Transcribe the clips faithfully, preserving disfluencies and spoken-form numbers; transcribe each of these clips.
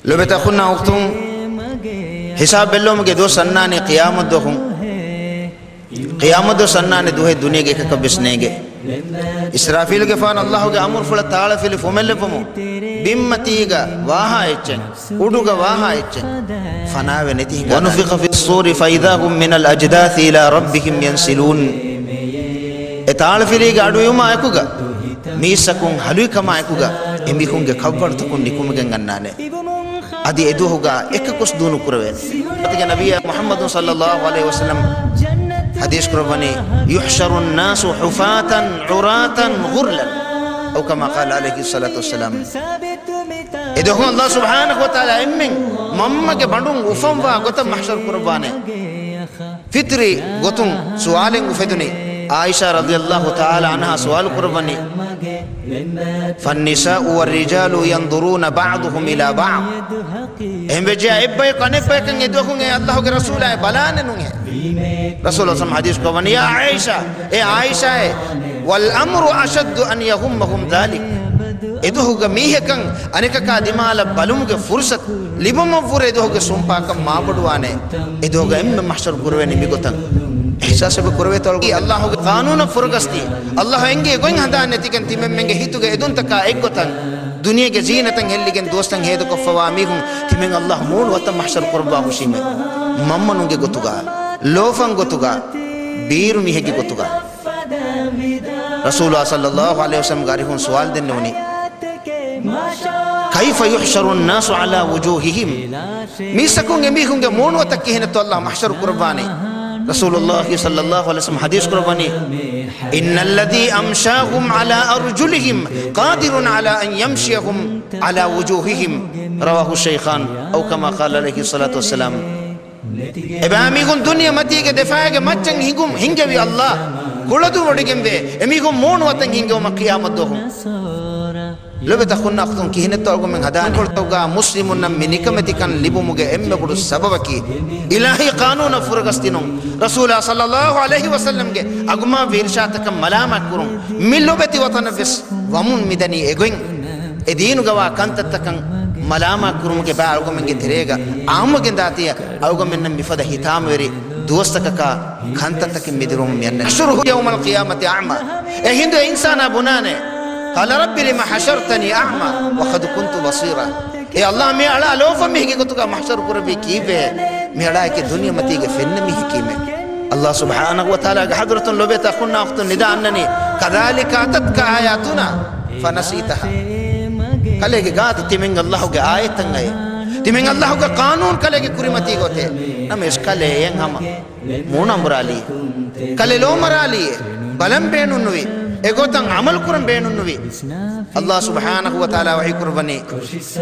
ލޮބެތި އަޚުންނާ އުޚްތުން، ހިސާބު ބެއްލެވުމުގެ ދުވަސް އަންނާނީ ޤިޔާމަތް ދުވަހު. ޤިޔާމަތް ދުވަސް އަންނާނެ ދުވަހެއް ދުނިޔޭގެ އެކަކަށް ވެސް ނޭނގެ. އިސްރާފީލުގެފާނު ﷲ ގެ އަމުރުފުޅަށް ތާޅަފިލި ފުމެލެއްވުމުން، ބިންމަތީގަ ވާހާ އެއްޗެއް، އުޑުގަ ވާހާ އެއްޗެއް ފަނާވެ ނެތި ހިނގާ. ونفخ في الصور فإذا هم من الأجداث إلى ربهم ينسلون. އެ ތާޅަފިލީގެ އަޑުއިވުމާ އެކުގަ، މީސްތަކުން ހަލުއިކަމާ އެކުގަ، އެމީހުންގެ ކަށްވަޅުތަކުން ނިކުމެގެން އަންނާނެ. އަދި އެދުވަހުގަ އެކަކުސް ދޫނުކުރެވޭނެ. އަދި ނަބިއްޔާ މުޙައްމަދު ޞައްލައްލާހު ޢަލައިހި ވަސައްލަމް ޙަދީޘް ކުރައްވަނީ، يحشر الناس حفاة عراة غرلا، أو كما قال عليه الصلاة والسلام. އެދުވަހު ﷲ ސުބްޙާނަހޫ ވަތަޢާލާ އެންމެން މަންމަގެ ބަނޑުން އުފަންވާ ގޮތަށް މަޙްޝަރު ކުރައްވާނެ. ފިޠްރީ ގޮތުން ސުވާލެއް އުފެދުނީ. ޢާއިޝާ ރަޟިޔައްލާހު ތަޢާލާ ޢަންހާ ސުވާލު ކުރައްވަނީ، فالنساء والرجال ينظرون بعضهم إلى بعض. އެހެންވެއްޖެޔާ އެއްބަޔަކު އަނެއްބަޔަކަށް އެދުވަހުން އޭ ﷲ ގެ ރަސޫލާއޭ ބަލާނެ ނޫނޭ. ރަސޫލު ޞައްލައްލާހު ޢަލައިހި ވަސައްލަމް ޙަދީޘް ކުރައްވަނީ، يا عائشة، އޭ ޢާއިޝާއޭ، والأمر أشد أن يهمهم ذلك. އެދުވަހުގަ މީހަކަށް އަނެކަކާ ދިމާލަށް ބަލުމުގެ ފުރުޞަތު ލިބުމަށްވުރެ އެދުވަހުގެ ސުންޕާކަން މާބޮޑުވާނެ. އެދުވަހުގަ އެންމެ މަޙްޝަރު ކުރެވޭނެ މިގޮތަށް. އިޙްސާސް އެބަ ކުރެވޭތޯ؟ ﷲ ގެ ޤާނޫނަށް ފުރަގަސްދީ، ﷲ އެންގޭ ގޮތް ހަނދާން ނެތިގެން ތިމެންމެންގެ ހިތުގެ އެދުންތަކާ އެއްގޮތަށް ދުނިޔޭގެ ޒީނަތަށް ހެއްލިގެން ދުވަސްތައް ހޭދަކޮށްފަވާ މީހުން ތިމެން ﷲ މޫނު ވަތަށް މަޙްޝަރު ކުރައްވާ ހުށީމޭ. މަންމަ ނުނގެ ގޮތުގަ، ލޯފަން ގޮތުގަ، ބީރު މީހެއްގެ ގޮތުގަ. ރަސޫލާ ޞައްލައްލާހު ޢަލައިހި ވަސައްލަމްގެ އަރިހުން ސުވާލު ދެންނެވުނީ، كيف يحشر الناس على وجوههم؟ މީސްތަކުން އެމީހުންގެ މޫނު ވަތަށް ކިހިނެއްތޯ ﷲ މަޙްޝަރު ކުރައްވާނީ؟ ރަސޫލުﷲ ޞައްލައްލާހު ޢަލައިހި ވަސައްލަމް ޙަދީޘް ކުރައްވަނީ، إن الذي أمشاهم على أرجلهم قادر على أن يمشيهم على وجوههم. رواه الشيخان، أو كما قال عليه الصلاة والسلام. އެބައިމީހުން ދުނިޔެ މަތީގެ ދެފާގެ މައްޗަށް ހިނގުން ހިނގެވި ﷲ ކުޅަދުން ވޮޑިގެންވޭ، އެމީހުން މޫނު ވަތަށް ހިނގެވުމަށް ޤިޔާމަތް ދުވަހު. ލޮބެތި އަޚުންނާ އުޚްތުން، ކިހިނެއްތޯ އަޅުގަމެން ހަދާނެ؟ ކޮޅުތަކުގަ މުސްލިމުންނަށް މި ނިކަމެތިކަން ލިބުމުގެ އެންމެ ބޮޑު ސަބަބަކީ، އިލާހީ ޤާނޫނަށް ފުރަގަސްދިނުން. ރަސޫލާ ޞައްލައްލާހު ޢަލައިހި ވަސައްލަމްގެ އަގުމާވި އިރުޝާދުތަކަށް މަލާމާތް ކުރުން. މި ލޮބެތި ވަޠަނަށް ވެސް ވަމުން މިދަނީ އެގޮތް. އެ ދީނުގަވާ ކަންތައްތަކަށް މަލާމާތް ކުރުމުގެ ބައި އަޅުގަމެންގެ ތެރޭގަ އާއްމުވެގެން ދާތީ، އަޅުގަމެންނަށް މިފަދަ ހިތާމަވެރި ދުވަސްތަކަކާ ކަންތައްތަކެއް މިދިރުމުން މިއަންނަނީ. يحشره يوم القيامة أعمى. އެހިނދު އެ އިންސާނާ ބުނާނެ، قال رب لم حشرتني أعمى وقد كنت بصيرا. އޭ ﷲ، މި އަޅާ ލޯފަން މީހެއްގެ ގޮތުގަ މަޙްޝަރު ކުރެއްވީ ކީއްވެ؟ މި އަޅާއެކޭ ދުނިޔެމަތީގަ ފެންނަ މީހަކީމެ. ﷲ ސުބްޙާނަހޫ ވަތަޢާލާގެ ޙަޟްރަތުން ލޮބޭތަ އަޚުންނާ އުޚްތުން ނިދާ އަންނަނީ، كذلك أتتك آياتنا فنسيتها. ކަލޭގެ ގާތު ތިމެން ﷲ ގެ އާޔަތްތައް އައި. ތިމެން ﷲ ގެ ޤާނޫނު ކަލޭގެ ކުރިމަތީގަ އޮތޭ. ނަމަވެސް ކަލޭ އެހެން ހަމަ މޫނު އަނބުރާލީ. ކަލޭ ލޯމަރާލީއޭ. ބަލަން ބޭނުންނުވި. އެގޮތަށް ޢަމަލު ކުރަން ބޭނުންނުވި. ﷲ ސުބްޙާނަހޫ ވަތަޢާލާ ވަޙީ ކުރައްވަނީ،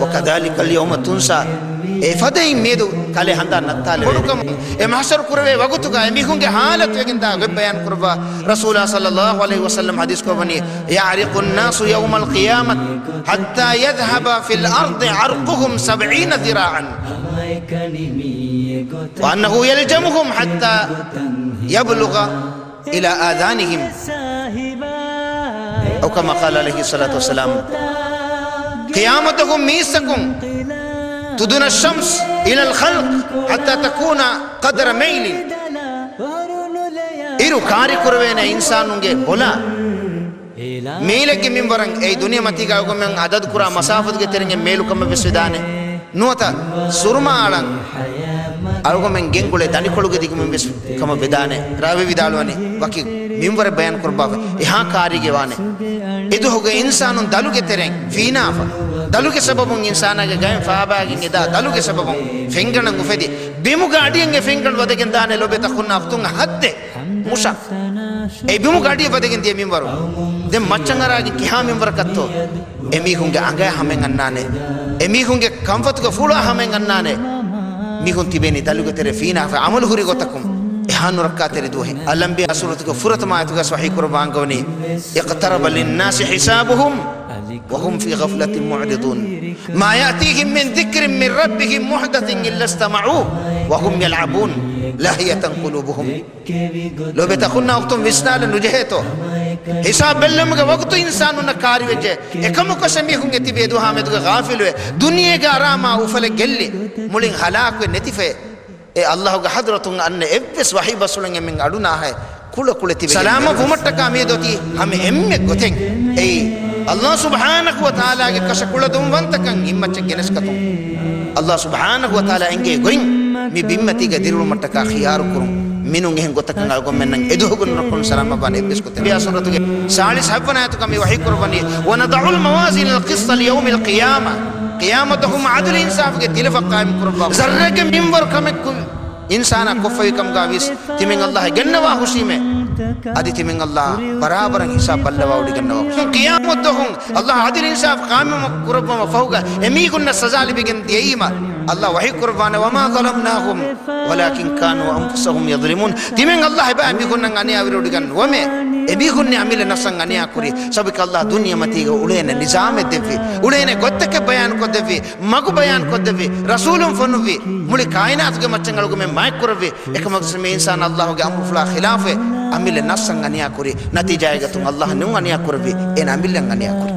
وكذلك اليوم تنسى. އެފަދައިން މިއަދު ކަލޭ ހަނދާން ނައްތާލެވޭ. ބޮޑުކަމުން އެ މަޙްޝަރު ކުރެވޭ ވަގުތުގަ އެމީހުންގެ ޙާލަތު ވެގެންދާ ގޮތް ބަޔާން ކުރައްވާ. ރަސޫލާ ޞައްލައްލާހު ޢަލައިހި ވަސައްލަމް ޙަދީޘް ކުރައްވަނީ، يعرق الناس يوم القيامة حتى يذهب في الأرض عرقهم سبعين ذراعا وأنه يلجمهم حتى يبلغ إلى آذانهم. أو كما قال عليه الصلاة والسلام. ޤިޔާމަތުގަ މީސްތަކުން، تدنى الشمس إلى الخلق حتى تكون قدر ميل. އިރު ކާރި ކުރެވޭނެ އިންސާނުންގެ ބޮލާ މީލެއްގެ މިންވަރަށް. އެއީ ދުނިޔެމަތީގަ އަޅުގަމެން އަދަދު ކުރާ މަސާފަތުގެ ތެރެއިން މޭލު ކަމަށް ވެސް ވެދާނެ. ނުވަތަ ސުރުމާ އަޅަން އަޅުގަމެން ގެންގުޅޭ ދަނޑިކޮޅުގެ ދިގުމިން ވެސް ކަމަށް ވެދާނެ. ރާވީ ވިދާޅުވަނީ ވަކި މިންވަރެއް ބަޔާން ކުރައްވާފަ އެހާ ކާރީގެ ވާނެ. އެދުވަހުގެ އިންސާނުން ދަލުގެ ތެރެއިން ފީނާފަ. ދަލުގެ ސަބަބުން އިންސާނާގެ ގައިން ފާބާގެން އެދާ ދަލުގެ ސަބަބުން ފެންގަނޑަށް އުފެދި، ބިމުގެ އަޑިއަށް އެ ފެންގަނޑު ވަދެގެން ދާނެ. ލޮބެތި އަޚުންނާ އުޚްތުން، ހައްދެއް މުށަ އެ ބިމުގެ އަޑިއަށް ވަދެގެން ދިޔަ މިންވަރު. ދެން މައްޗަށް އަރާގެން ކިހާ މިންވަރަކަށްތޯ؟ އެމީހުންގެ އަނގަޔަށް ހަމައެއް އަންނާނެ. އެމީހުންގެ ކަންފަތުގެ ފުޅާ ހަމައެއް އަންނާނެ. މީހުން ތިބޭނީ ދަލުގެ ތެރޭ ފީނާފަ ޢަމަލު ހުރި ގޮތަކުން. އެހާ ނުރައްކާތެރި ދުވަހެއް. އަލްއަންބިޔާ ސޫރަތުގެ ފުރަތަމަ އާޔަތުގަ ވަޙީ ކުރައްވާ އަންގަވަނީ، اقترب للناس حسابهم وهم في غفلة معرضون. ما يأتيهم من ذكر من ربهم محدث إلا استمعوه وهم يلعبون لهية قلوبهم. ލޯބިތަކުންނާ އުޚްތުން ވިސްނާލަ ނުޖެހޭތޯ؟ ހިސާބް ބެއްލުމުގެ ވަގުތު އިންސާނުންނަށް ކާރިވެއްޖެ. އެކަމަކުވެސް އެމީހުން އެތިބި އެދުވަހާ މެދުގަ ޣާފިލުވެ، ދުނިޔޭގެ އަރާމާ އުފަލެއް ގެއްލި، މުޅިން ހަލާކުވެ ނެތިފައި. އެ އައްލާހުގެ ޙަޟްރަތުން އަންނަ އެއްވެސް ވަޙީ ބަސްފުޅެއް އެމެން އަޑު ނާހައެ ކުޅަ ކުޅެ ތިބެގެން ސަލާމަތް ވުމަށްޓަކާ މިއަދު އޮތީ ހަމަ އެންމެ ގޮތެއް. އެއީ، އައްލާހު ސުބްޙާނަހު ވަ ތަޢާލާގެ ކަށަ ކުޅަދުންވަންތަކަން އިއްމައްޗަށް ގެނެސްގަތުން. އައްލާހު ސުބްޙާނަހު ވަ ތަޢާލާ އެންގޭ ގޮތް މި ބިންމަތީގަ ދިރިއުޅުމަށްޓަކާ ޚިޔާރު ކުރުން. މިނޫން އެހެން ގޮތަކަށް އަޅުގަނޑުމެންނަށް އެދުވަހުގަ ނުރައްކަލުން ސަލާމަތްވާނެ އެއްވެސް ގޮތެއް. އަންބިޔާ ސޫރަތުގެ ސާޅީސް ހަތްވަނަ އާޔަތުގަ މި ވަޙީ ކުރައްވަނީ، ونضع الموازين القسط ليوم القيامة. ޤިޔާމަތް ދުވަހު ޢަދުލު އިންސާފުގެ ތިލަފަށް ޤާއިމް ކުރައްވާ. ޒައްރެއްގެ މިންވަރު ކަމެއް ކުރި އިންސާނާ ކޮށްފައި ކަމުގަ ވިޔަސް، ތިމެން އައްލާހަށް ގެންނަވާ ހުށީމޭ. އަދި ތިމެން އައްލާހު ބަރާބަރަށް ހިސާބް ބައްލަވާ ވޮޑިގަންނަވާ ހުށީ. ޤިޔާމަތް ދުވަހު އައްލާހު ޢަދުލު އިންސާފު ޤާއިމު ކުރައްވަމު ފަހުގަ އެމީހުންނަށް ސަޒާ ލިބިގެން ދިޔައީމަ، އައްލާހު ވަޙީ ކުރައްވާނެ، وما ظلمناهم ولكن كانوا أنفسهم يظلمون. ތިމެން އައްލާހު އެބައިމީހުންނަށް އަނިޔާވެރިވޮޑިގަން ނުވަމޭ. އެމީހުންނޭ އަމިއްލަ ނަފްސަށް އަނިޔާ ކުރީ. ސަބަބަކީ އައްލާހު ދުނިޔެމަތީގަ އުޅޭނެ ނިޒާމެއް ދެއްވި. އުޅޭނެ ގޮތްތަކެއް ބަޔާންކޮށްދެއްވި. މަގު ބަޔާންކޮށްދެއްވި. ރަސޫލުން ފޮނުއްވި. މުޅި ކާއިނާތުގެ މައްޗަށް އަޅުގަނޑުމެން މާތްކުރެއްވި. އެކަމަކު މި އިންސާނާ އައްލާހުގެ އަމުރުފުޅާ ޚިލާފުވެ އަމިއްލަ ނަފްސަށް އަނިޔާ ކުރީ. ނަތީޖާއެއްގަ އައްލާހަށް ނޫން އަނިޔާ ކުރެއްވީ. އޭނަ އަމިއްލައަށް އަނިޔާ ކުރީ.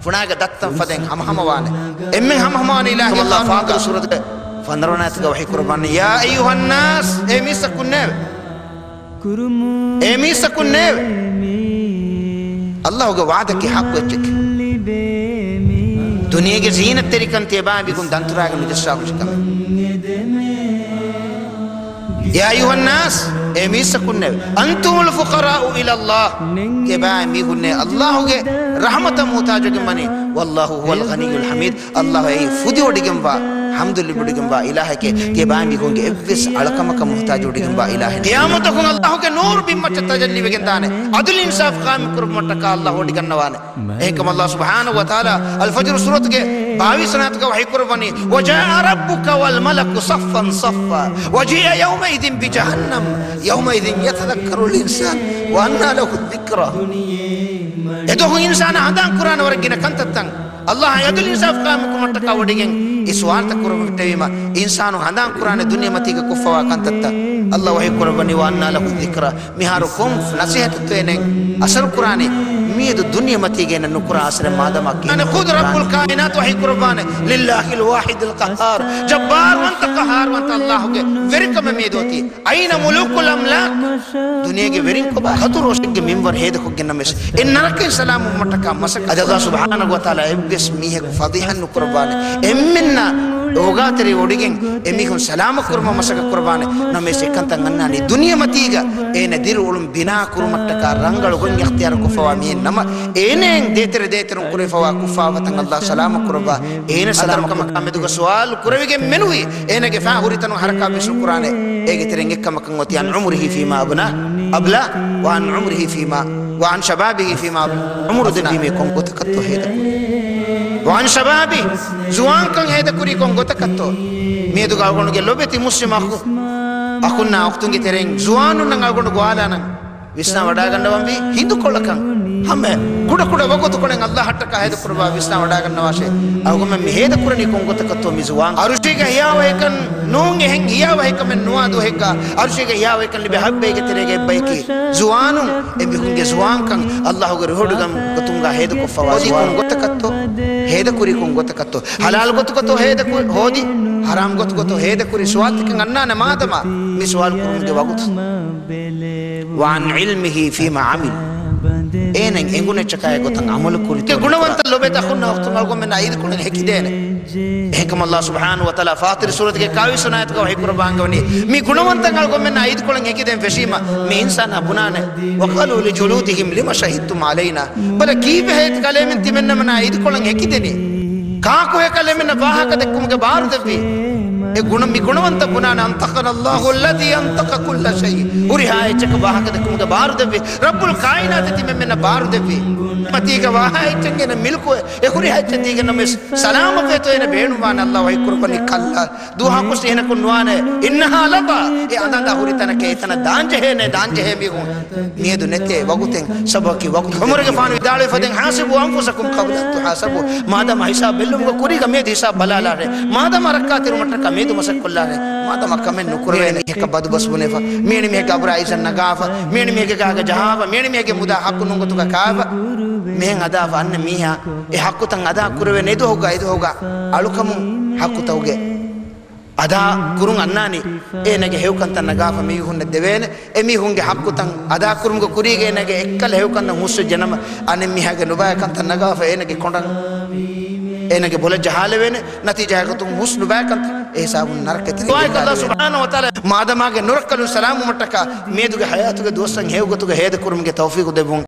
ފުނާގެ ދައްތަން ފަދައިން ހަމަހަމަވާނެ. އެންމެން ހަމަހަމަވާނެ އިލާހީ އައްލާހު ފާތިރު ސޫރަތުގެ ފަންދަވަނަ އާޔަތުގަ ވަޙީ ކުރައްވާނެ، يا أيها الناس، އޭ މީސްތަކުންނޭވެ. އޭ މީސްތަކުންނޭވެ. އައްލާހުގެ ވަޢުދަކީ ޙައްޤު އެއްޗެކޭ. ދުނިޔޭގެ ޒީނަތްތެރިކަން ތިޔަބައިމީހުން ދަންތުރާގަ ނުޖައްސާ ހުށިކަމެއް. يا أيها الناس، އޭ މީސްތަކުންނޭވެ. أنتم الفقراء إلى الله، ތިޔަބައިމީހުންނޭ އައްލާހުގެ ރަޙްމަތަށް މުޙްތާޖުވެގެން ވަނީ. والله هو الغني الحميد، އައްލާހު އެއީ ފުދިވޮޑިގެންވާ، ޙަމްދު ލިބިވޮޑިގެންވާ އިލާހެކޭ، ތިޔަބައިމީހުންގެ އެއްވެސް އަޅަކަމަކަށް މުޙްތާޖުވޮޑިގެންވާ އިލާހެއް ނޫން. ޤިޔާމަތަކުން އައްލާހުގެ ނޫރު ބިންމައްޗަށް ތަޖައްލީވެގެންދާނެ. ޢަދުލު އިންސާފު ޤާއިމު ކުރުމަށްޓަކާ އައްލާހު ވޮޑިގަންނަވާނެ. އެހެންކަމުން އައްލާހު ސުބްޙާނަހު ވަ ތަޢާލާ އަލް ފަޖްރު ސޫރަތުގެ ބާވީސް ވަނަ އާޔަތުގަ ވަޙީ ކުރައްވަނީ، وجاء ربك والملك صفا صفا وجيء يومئذ بجهنم يومئذ يتذكر الإنسان وأنى له الذكرى. އެދުވަހު އިންސާނާ ހަނދާން ކުރާނެ ވަރަށް ގިނަ ކަންތައްތައް. އައްލާހު ޢަދުލު އިންސާފު ޤާއިމު ކުރުމަށްޓަކާ ވޮޑިގެން އެ ސުވާލުތައް ކުރަން ވެއްޓެވީމަ، އިންސާނު ހަނދާން ކުރާނެ ދުނިޔެމަތީގަ ކޮށްފަވާ ކަންތައްތައް. އައްލާހު ވަޙީ ކުރައްވަނީ، وأنى له الذكرى. މިހާރު ކޮން ނަޞޭޙަތެއްތޯ އޭނަ އަސަރު ކުރާނީ؟ މިއަދު ދުނިޔެމަތީގަ އޭނަ ނުކުރާ އަސަރެއް މާދަމާ ކިހިނެއް ކުރާނީ؟ ޚުދު ރައްބުލް ކާއިނާތު ވަޙީ ކުރައްވާނެ، لله الواحد القهار، ޖައްބާރުވަންތަ ޤަހާރުވަންތަ އައްލާހުގެ ވެރިކަމެއް މިއަދު އޮތީ. أين ملوك الأملاك؟ ދުނިޔޭގެ ވެރިން ކޮބާ؟ ކަދުރު އޮށެއްގެ މިންވަރު ހޭދަކޮށްގެންނަމަވެސް، އެ ނަރަކައިން ސަލާމަތްވުމަށްޓަކާ މަސައްކަތް. އަދި އައްލާހު ސުބްޙާނަހު ވަ ތަޢާލާ އެއްވެސް މީހަކު ފަޟީޙަތް ނުކުރައްވާނެ. އެންމެންނާ އޯގާތެރި ވޮޑިގެން އެމީހުން ސަލާމަތް ކުރުމަށް މަސައްކަތް ކުރައްވާނެ. ނަމަވެސް އެކަންތައް އަންނާނީ ދުނިޔެމަތީގަ އޭނަ ދިރިއުޅުން ބިނާ ކުރުމަށްޓަކާ ރަނގަޅު ގޮތް އިޚްތިޔާރު ކޮށްފަވާ މީހެއް ނަމަ، އޭނައިން ދޭތެރެ ދޭތެރުން ކުރެވިފަވާ ކުށްފާވަތައް އައްލާހު ސަލާމަތް ކުރައްވާ. އޭނަ ސަލާމަތް ކަމަކާ މެދުގަ ސުވާލު ކުރެވިގެން މެނުވީ، އޭނަގެ ފާ ހުރިތަނުން ހަރަކާތް ވެސް ނުކުރާނެ. އޭގެ ތެރެއިން އެއްކަމަކަށް އޮތީ، عن عمره فيما أبلى، أبلى، وعن عمره فيما، وعن شبابه فيما، عمر ދެއްވީމޭ ކޮން ގޮތަކަށްތޯ ހޭދަކުރީ؟ وعن شبابه، ޒުވާންކަން ހޭދަކުރީ ކޮން ގޮތަކަށްތޯ؟ މިއަދު އަޅުގަނޑުގެ ލޮބެތި މުސްލިމް އަޚު، އަޚުންނާ އުޚްތުންގެ ތެރެއިން ޒުވާނުންނަށް އަޅުގަނޑު ގޮވާލާނަން. ވިސްނާ ވަޑާގަންނަވަންވީ ހިނދުކޮޅަކަށް ހަމަ ކުޑަކުޑަ ވަގުތުކޮޅެއް އައްލާހަށްޓަކާ ހޭދަކުރައްވާ. ވިސްނާ ވަޑާގަންނަވާށޭ، އަޅުގަމެން މި ހޭދަކުރަނީ ކޮން ގޮތަކަށްތޯ މި ޒުވާން؟ އަރުޝީގަ ހިޔާވަހިކަން ނޫން އެހެން ހިޔާވަހިކަމެއް ނުވާ ދުވަހެއްގަ، އަރުޝީގަ ހިޔާވަހިކަން ލިބޭ ހައްބައިގެ ތެރޭގަ އެއްބަޔަކީ ޒުވާނުން. އެމީހުންގެ ޒުވާންކަން އައްލާހުގެ ރުހިވޮޑިގަން ގޮތުންގަ ހޭދަކޮށްފަވާ ޒުވާން. ކޮން ގޮތަކަށްތޯ؟ ހޭދަކުރީ ކޮން ގޮތަކަށްތޯ؟ ހަލާލު ގޮތުގަތޯ ހޭދަކުރި ހޯދި، ހަރާމް ގޮތުގަތޯ ހޭދަކުރި؟ ސުވާލުތަކެއް އަންނާނެ މާދަމާ މި ސުވާލު ކުރުމުގެ ވަގުތު. وعن علمه فيما عمل. އޭނަ އެނގުނެއްޗަކާ އެގޮތަށް ޢަމަލު ކުރިތޯ؟ ގުނަވަންތަ ލޮބެތި އަޚުންނާ އުޚްތުން އަޅުގަނޑުމެންނާ އީދުކޮޅެއް ހެކިދޭނެ. އެހެންކަމުން އައްލާހު ސުބްޙާނަހު ވަ ތަޢާލާ ފާތިރު ސޫރަތުގެ އެކާވީސް ވަނަ އާޔަތުގަ ވަޙީ ކުރައްވާ އަންގަވަނީ، މި ގުނަވަންތައް އަޅުގަނޑުމެންނާ އީދުކޮޅެއް ހެކިދޭން ފެށީމަ، މި އިންސާނާ ބުނާނެ، وقالوا لجلودهم لم شهدتم علينا. ބަލަ، ކީއްވެ ހޭތި ކަލޭމެން ތިމެންނަމަނާ އީދުކޮޅަށް ހެކިދެނީ؟ ކާކު ހޭ ކަލޭމެންނަށް ވާހަކަ ދެއްކުމުގެ ބާރު ދެއްވީ؟ އެ ގުނަ، މި ގުނަވަންތަ ބުނާނެ، أنطقنا الله الذي أنطق كل شيء. ހުރިހާ އެއްޗަކަށް ވާހަކަ ދެއްކުމުގެ ބާރު ދެއްވި ރައްބުލް ކާއިނާތެއް ތިމެންމެންނަށް ބާރު ދެއްވީ. މަތީގަ ވާހާ އެއްޗެއް އޭނަ މިލްކު އެ ހުރިހާ އެއްޗެއް ދީގެން ނަމަވެސް ސަލާމަތްވޭތޯ އޭނަ ބޭނުންވާނެ. އައްލާހު އަކްބަރު. ކައްލާ. ދުވަހަކުސް އެހެނަކުން ނުވާނެ. އިންނަހާ ލަޒާ. އެ އަދަން ދާ ހުރި ތަނަކަށް އެތަނަށް ދާންޖެހޭނެ، ދާންޖެހޭ މީހުން މިއަދު ނެތޭ ވަގުތެއް. ސަބަބަކީ ވަގުތު. ޢުމަރުގެފާނު ވިދާޅުވި ފަދައިން، حاسبوا أنفسكم قبل أن تحاسبوا. މާދަމާ ހިސާބު ބެއްލުމުގެ ކުރީގަ މިއަދު ހިސާބު ބަލާލާށޭ. މާދަމާ ރައްކާތެރިވުމަށްޓަކާ މިއަދު މަސައްކަތް ކޮށްލާށޭ. މާދަމާ ކަމެއް ނުކުރެވޭނެ. މީހަކަށް ބަދުބަސް ބުނެފަ، މިއެނި މީހެއްގެ އަބުރާ އިއްޒަތް ނަގާފަ، މިއެނި މީހެއްގެ ގާގަ ޖަހާފަ، މިއެނި މީހެއްގެ މުދާ ޙައްޤު ނުންގަތުގަ ކާފަ، މިހެން ހަދާފަ އަންނަ މީހާ އެ ޙައްޤުތައް އަދާ ކުރެވޭނެ. އެދުވަހުގަ، އެދުވަހުގަ އަޅުކަމުން ޙައްޤުތަކުގެ އަދާ ކުރުން އަންނާނީ. އޭނަގެ ހެޔޮކަންތައް ނަގާފަ މީހުންނަށް ދެވޭނެ. އެމީހުންގެ ޙައްޤުތައް އަދާކުރުމުގެ ކުރީގަ އޭނަގެ އެއްކަލަ ހެޔޮކަންތައް ހުސްވެއްޖެނަމަ، އަނެއްމީހާގެ ނުބައި ކަންތައް ނަގާފަ އޭނަގެ ކޮނޑަށް އޭނަގެ ބޮލަށް ޖަހާލެވޭނެ. ނަތީޖާއަކަށް ހުސް ނުބައި ކަންތައް އެހިސާބުން ނަރަކައަށް ތެރެއިން. ދުޢާއެއް ކޮށްލާ ސުބްޙާނަހޫ ވަތަޢާލާ މާދަމާގެ ނުރައްކަލުން ސަލާމަތްވުމަށްޓަކާ މިއަދުގެ ޙަޔާތުގެ ދުވަސްތައް ހެޔޮގޮތުގަ ހޭދަކުރުމުގެ ތައުފީޤު ދެއްވުން.